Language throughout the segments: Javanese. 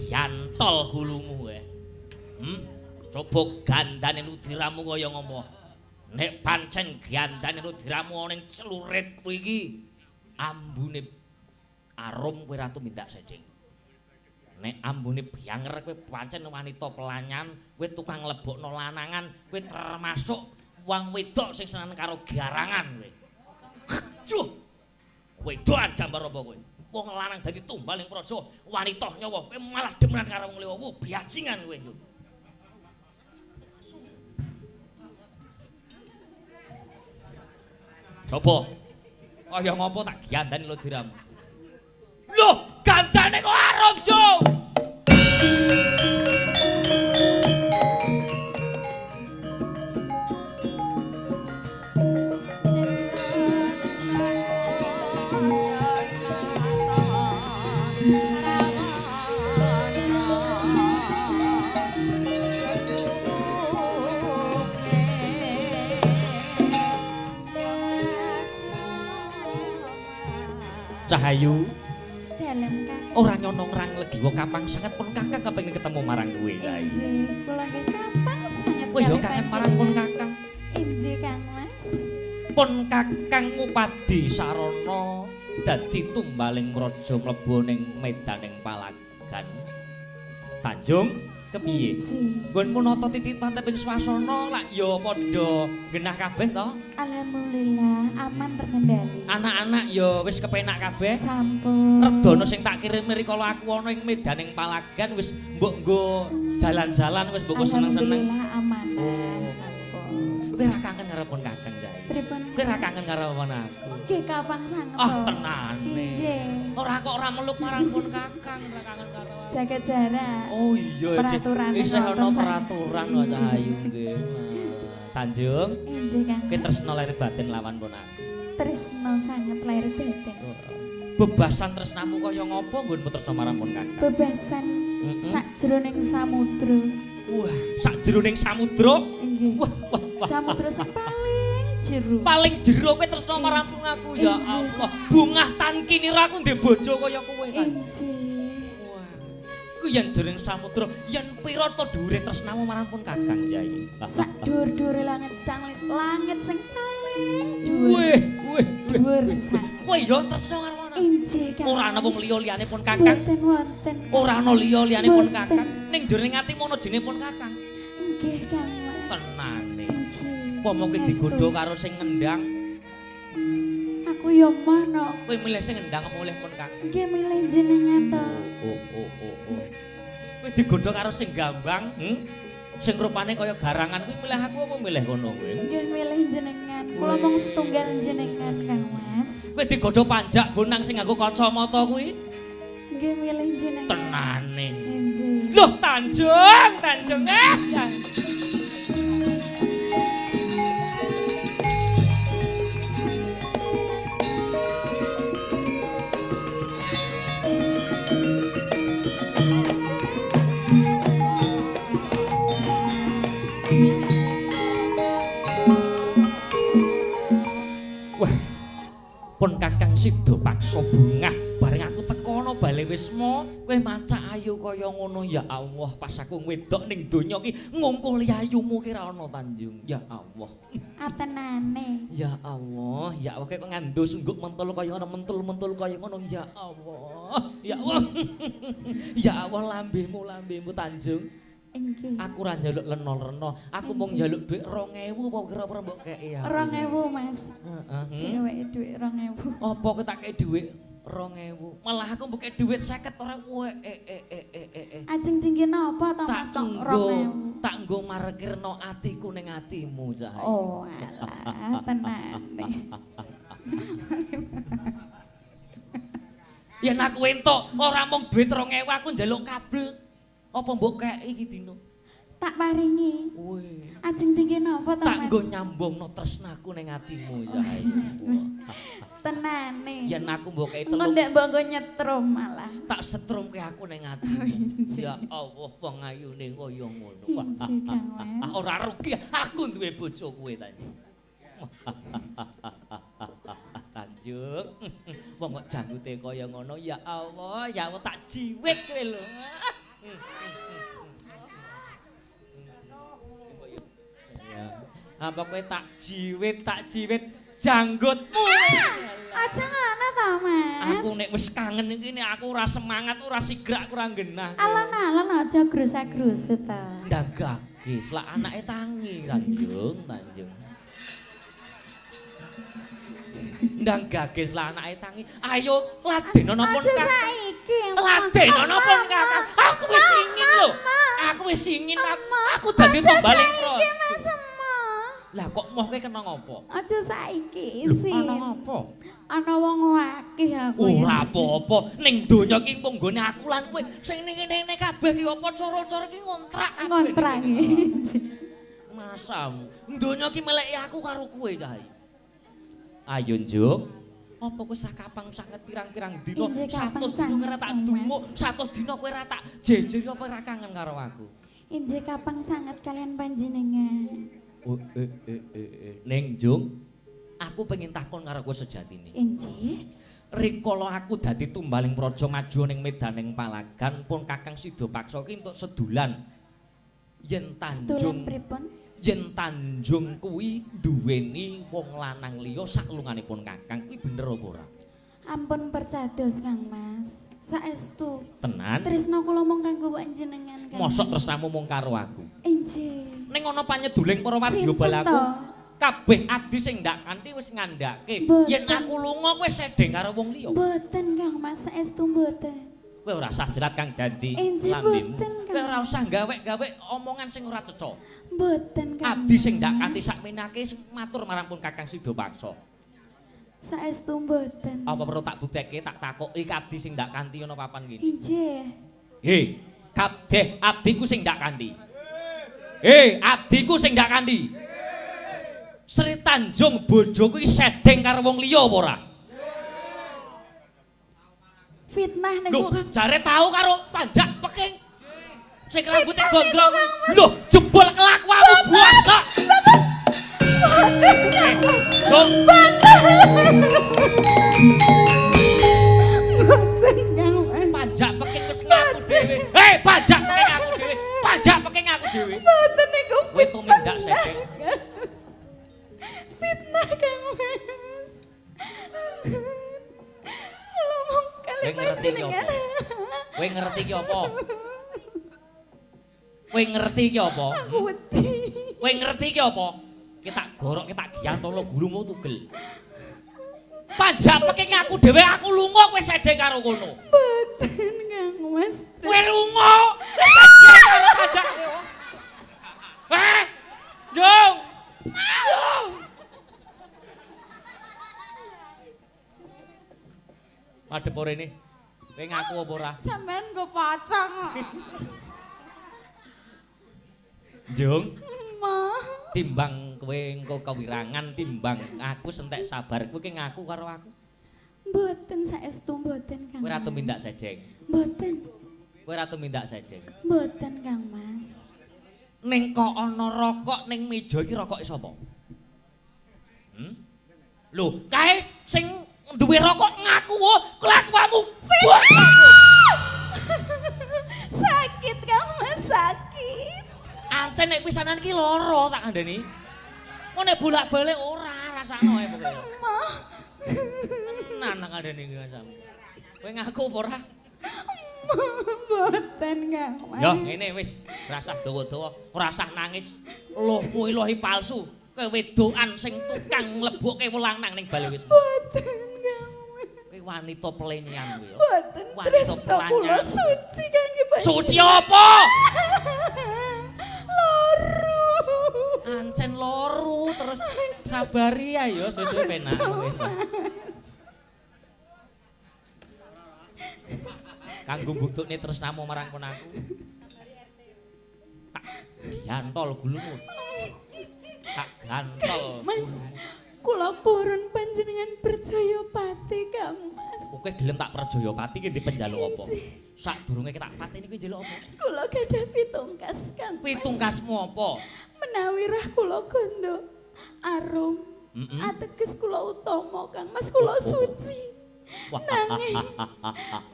Gantol gulumu kowe. Coba gandane ludiramu kaya ngopo. Nek pancen gandane ludiramu ana ning celurit kuwi iki ambune arum kowe ra tumindak secing. Nek ambune bianger kowe pancen wanita pelanyan, kowe tukang lebokno lanangan, kowe termasuk wong wedok sing seneng karo garangan kowe. Juh. Wedokan gambar apa kowe? Wong lanang dadi tumbal ning praja, wanita nyawa kowe malah demenan karo wong liya. Wuh, bajingan kowe. Coba. Kaya ngopo tak gandani ludiramu. Loh, gandane kok arum, Jo. Cahayu dalem Kakang. Ora nyono ngrang legiwa kapang sanget pun Kakang kepengin ketemu marang kowe. Inggih, kula nggih kapang sanget. Kowe ya kangen marang pun Kakang. Inggih Kang Mas. Pun Kakang ngupadi sarana dadi tumbaling praja mlebu ning medaning Palagan. Tanjung kepiye? Nggonmu nata titipan teping swasana lak ya padha genah kabeh to? Alhamdulillah aman terkendali. Anak-anak ya wis kepenak kabeh. Sampun. Redana sing tak kirim rikala aku ana ing medaning Palagan wis mbok nggo jalan-jalan wis mbok seneng-seneng. Alhamdulillah amanah sampun. Kowe ra kangen karo pun Kakang Jayu? Pripun? Kowe ra kangen karo pun aku? Nggih kapang sanget. Ah tenane. Inggih. Ora kok ora meluk marang pun Kakang, ora kangen karo aku. Jaga jarak. Oh iya, peraturan isih ana peraturan kok Cahayu nggih. Tanjung. Inggih Kang. Kowe tresna lahir batin lawan pun aku. Tresna sanget lahir batin. Bebasan tresnamu kaya ngopo nggonmu tresna marang pun Kakang? Bebasan sakjroning samudra. Wah, sakjroning samudra? Nggih. Wah, wah, wah. Samudra sing paling jero. Paling jero kowe tresna marang aku ya Allah. Bungah tan kinira aku ndek bojo kaya kowe ta. Inggih. Wah. Ku yen jroning samudra, yen pira to dhuwure tresnamu marang pun Kakang Yai? Sak dhuwur-dhuwure langit danglit, langit sing paling dhuwur. Wih, wih, dhuwur. Kowe ya tresna karo ana. Inggih Kang. Ora ana wong liya liyane pun Kakang. Mboten wonten. Ora ana liya liyane pun Kakang. Ning jroning atimu ana jenenge pun Kakang. Nggih Kang Mas. Tenane. Inggih. Pomo ki digodha karo sing ngendang. Aku ya moh no. Kowe milih sing ngendang apa milih pun Kakang? Nggih milih jenengan to. Oh oh oh oh. Kowe digodha karo sing gambang, Sing rupane kaya garangan kuwi milih aku apa milih kono kowe? Nggih milih jenengan. Kula mung setunggal jenengan Kang Mas. Kowe digodha panjak bonang sing nganggo kacamata kuwi? Nggih milih jenengan. Tenane. Inggih. Loh Tanjung, Tanjung. Wah. Pun Kakang sida paksa bungah bareng aku tekono bale wisma kowe macak ayu kaya ngono ya Allah pas aku wedok ning donya ki ngungkuli ayumu ki ra ana Tanjung ya Allah atenane ya Allah ya Allah kok ngandho sungguk mentul kaya ngono mentul-mentul kaya ngono ya Allah ya Allah ya Allah lambemu lambemu Tanjung. Inggih. Aku ora njaluk lena-lena, aku mung njaluk dhuwit 2000 apa kira-kira mbok kei aku. 2000, Mas. Heeh. Ceweke dhuwit 2000. Apa kowe tak kei dhuwit 2000? Malah aku mbok kei dhuwit 50 ora kowe. Ajeng jengke napa to Mas kok 2000? Tak nggo markirno atiku ning atimu, Cah. Oh, alah, tenane. Yen aku entuk ora mung dhuwit 2000 aku njaluk kabel. Apa mbok kei iki dino? Tak paringi. Wih. Ajeng tinggi napa to, Mas? Tak nggo nyambungno tresnaku ning atimu ya. Tenane. Yen aku mbok kei telung. Engko ndek mbok nggo nyetrum malah. Tak setrumke aku ning atimu. Ya Allah, wong ayune kaya ngono. Ora rugi aku duwe bojo kowe ta. Tanjung. Wong kok janggute kaya ngono ya Allah, ya Allah tak jiwit kowe lho. Apa kowe tak jiwit janggutmu. Aja ngono ta, Mas. Aku nek wis kangen iki nek aku ora semangat, ora sigrak, ora genah. Alon-alon aja grusa-grusu ta. Ndang gagis, lak anake tangi Tanjung, Tanjung. Ndang gagis lah anake tangi. Ayo ladenono pun Kakang. Aja saiki. Ladenono pun Kakang. Aku wis ingin lho. Aku wis ingin aku dadi tumbaling pro. Lah kok moh kowe kena ngopo? Aja saiki isin. Ana ngopo? Ana wong akeh aku. Ora apa-apa. Ning donya iki nggone aku lan kowe sing ning kene kabeh ki apa cara-cara iki ngontrak kabeh. Ngontrak. Masamu. Donya iki meleki aku karo kowe cah. Ayo Njung. Apa kowe sakapang sanget pirang-pirang dina? 100 dina kowe ora tak dumuk, 100 dina kowe ora tak jejer apa ora kangen karo aku? Injih kapang sanget kalian panjenengan. Oh, Ning Jung, aku pengen takon karo kowe sejatine. Injih. Rikala aku dadi tumbaling praja maju ning medaning Palagan pun Kakang Sidapaksa ki entuk sedulan. Yen Tanjung pripun? Yen Tanjung kuwi duweni wong lanang liya saklunganipun Kakang kuwi bener apa ora? Ampun percados Kang Mas. Saestu. Tenan? Tresna kula mung kanggo panjenengan. Mosok tresnamu mung karo aku? Injih. Ning ana panyeduling para wadya balaku. Kabeh abdi sing ndak kanthi wis ngandhake. Yen aku lunga kowe sedeng karo wong liya. Mboten Kang Mas, saestu mboten. Kowe ora usah jerat kang dadi lambemu. Kowe ora usah gawe-gawe omongan sing ora cetha. Mboten Kang. Abdi sing ndak kanthi sakmenake matur marang pun Kakang Sidapaksa. Saestu mboten. Apa perlu tak buktekke, tak takoki abdi sing ndak kanthi ana papan kene? Injih. He, kabeh abdiku sing ndak kanthi. He, abdiku sing ndak kanthi. Sri Tanjung bojoku iki sedeng karo wong liya apa ora? Fitnah niku Kang. Jare tau karo panjak peking. Sing rambute gondrong. Lho, jebol kelakuanmu bosok. Jung. Panjak peking wis ngaku dhewe. Hei, panjak peking aku dhewe. Panjak peking aku dhewe. Mboten niku. Kowe tumindak sedeng. Fitnah Kang Mas. Kula mung kali panjenengan. Kowe ngerti ki apa? Kowe ngerti ki apa? Aku wedi. Kowe ngerti ki apa? Ki tak gorok, ki tak giantolo gulumu tugel. Panjak peking aku dhewe, aku lunga kowe sedeng karo kono. Mboten Kang Mas. Kowe lunga, kowe sedeng karo panjak. Eh, Jung. Jung. Madhep rene. Kowe ngaku apa ora? Sampeyan nggo pocong kok. Jung. Ma. Timbang kowe engko kewirangan, timbang aku sentek sabar, kowe ki ngaku karo aku. Mboten saestu mboten Kang. Kowe ora tumindak sedeng. Mboten. Kowe ora tumindak sedeng. Mboten Kang Mas. Ning kok ana rokok ning meja iki rokoke sapa? Hmm? Lho, kae sing duwe rokok ngaku wo kelakuanmu. Sakit Kang Mas, sakit. Ancen nek pisanan iki lara tak kandhani. Engko nek bolak-balik ora rasakno ae pokoke. Emoh. Tenan tak kandhani iki rasakmu. Kowe ngaku apa ora? Mboten Kang Mas. Ya ngene wis, rasah dawa-dawa, ora usah nangis. Lohmu ilohi palsu. Kowe wedokan sing tukang mlebokke welang nang ning bali wis. Mboten Kang Mas. Kowe wanita pelenyan kowe ya. Mboten. Wanita pelanyan. Suci kangge panjenengan. Suci apa? Loro. Ancen loro terus sabari ya ya susu penak kowe. Kanggo mbuktukne tresnamu marang kon aku. Tak gantol gulumu. Tak gantol. Mas, kula purun panjenengan percaya pati Kang Mas. Kowe gelem tak percaya pati ki dipenjaluk apa? Sadurunge tak pateni kowe njaluk apa? Kula gadah pitungkas Kang Mas. Pitungkasmu apa? Menawi rah kula gondo arum. Ateges kula utama Kang Mas, kula suci. Nanging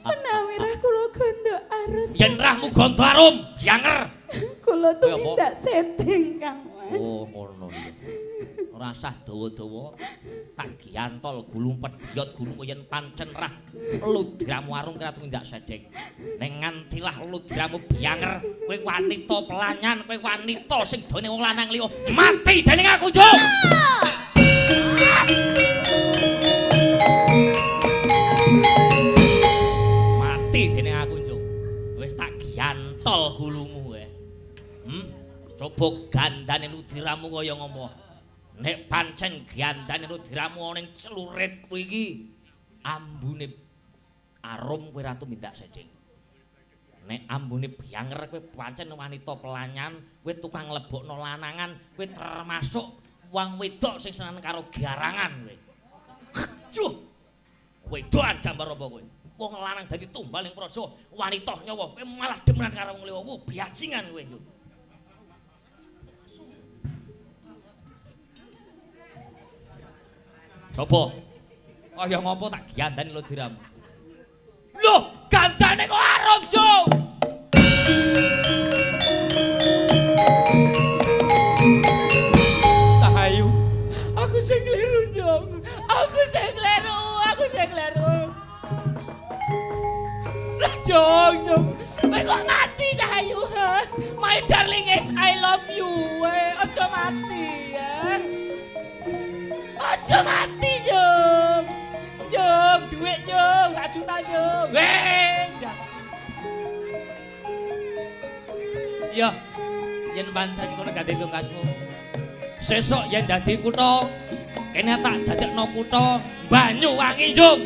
menawi rah kula gondo arus. Yen rahmu gondo arum, bianger. Kula tumindak setting, Kang Mas. Oh, ngono iya. Ora sah dawa-dawa. Tak giantol gulung pedhot gulung yen pancen rah ludramu arum kira tumindak sedeng. Ning ngantilah ludramu bianger, kowe wanita pelanyan, kowe wanita sing done wong lanang liya, mati dening aku, Jung. Mati dening aku, Jung. Wis tak giantol gulumu kowe. Coba gandane ludiramu kaya ngopo. Nek pancen gandane ludiramu ana ning clurit kuwi iki ambune arum kowe ra tumindak sedeng. Nek ambune bianger kowe pancen wanita pelanyan, kowe tukang lebokno lanangan, kowe termasuk wong wedok sing seneng karo garangan kowe. Juh. Wedokan gambar apa kowe? Wong lanang dadi tumbal ning praja, wanita nyawa kowe malah demenan karo wong liya. Wuh, bajingan kowe, Juk. Coba. Kaya ngopo tak gandani ludiramu. Loh, gandane kok arum, Jung. Cahayu, aku sing kleru, Jung. Aku sing kleru, aku sing kleru. Lah, Jung, Jung. Kowe kok mati, Cahayu? My darling is I love you. Aja mati ya. Aja mati, Jung. Jung, duit, Jung, 1 juta, Jung. Weh. Ya, yen pancen kono dadi tungkasmu. Sesuk yen dadi kutha, kene tak dadekno kutha Banyuwangi, Jung.